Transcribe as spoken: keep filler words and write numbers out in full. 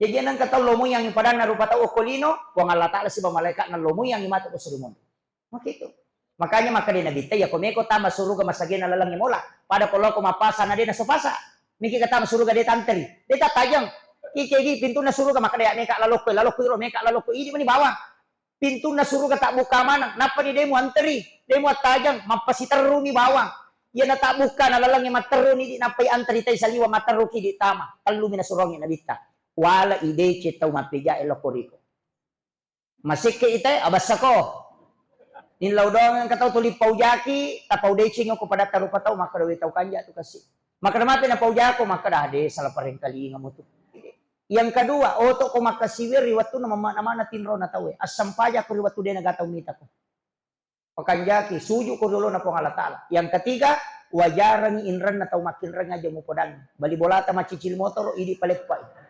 Jaji engka tau lomoiangngi padanna rupa tau okko lino, Puang Allah Ta'ala siba malaika'na lomoiangngi matu ko suri monro. Makitu. Makanya makkeda Nabitta, iya ko meko tama suruga masagena lalengnge mola. Pada ko loko mappasa na de naso pasa. Miki ka tama suruga de tanteri. De tattajeng. Kikegi pintunna suruga makkeda ya meka lalokko, lalokko iro meka lalokko idi mani bawang. Pintunna suruga tabbukka maneng, nappani de muanteri, de muattajeng, mappasiterruni bawang. Iyana tabbukka na lalengnge matterruni di nappai anteri tai saliwa matterruki di tama. Tellumi nasurongi Nabitta. Wala ideceng tau mappejae lokko riko. Masekke ite abassako. Nillau doang engka tau tuli paujaki, tapau deceng ko padatta rupa tau, makkeda we tau kanja tu kasi. Makkeda mape napaujako, makkeda de salah parengkalinga mutu. Yang kedua, oto ko makkasiwe ri wattunna mamana-mana tinrona tauwe. Assempajako ri wattu de naga tau mitako. Pakanjaki, suju ko ri olona Puang Allah Ta'ala. Yang ketiga, wajarangi inrenna tau makkinreng aja mupodangi. Bali bolata maccicil motoro, idi paleppai.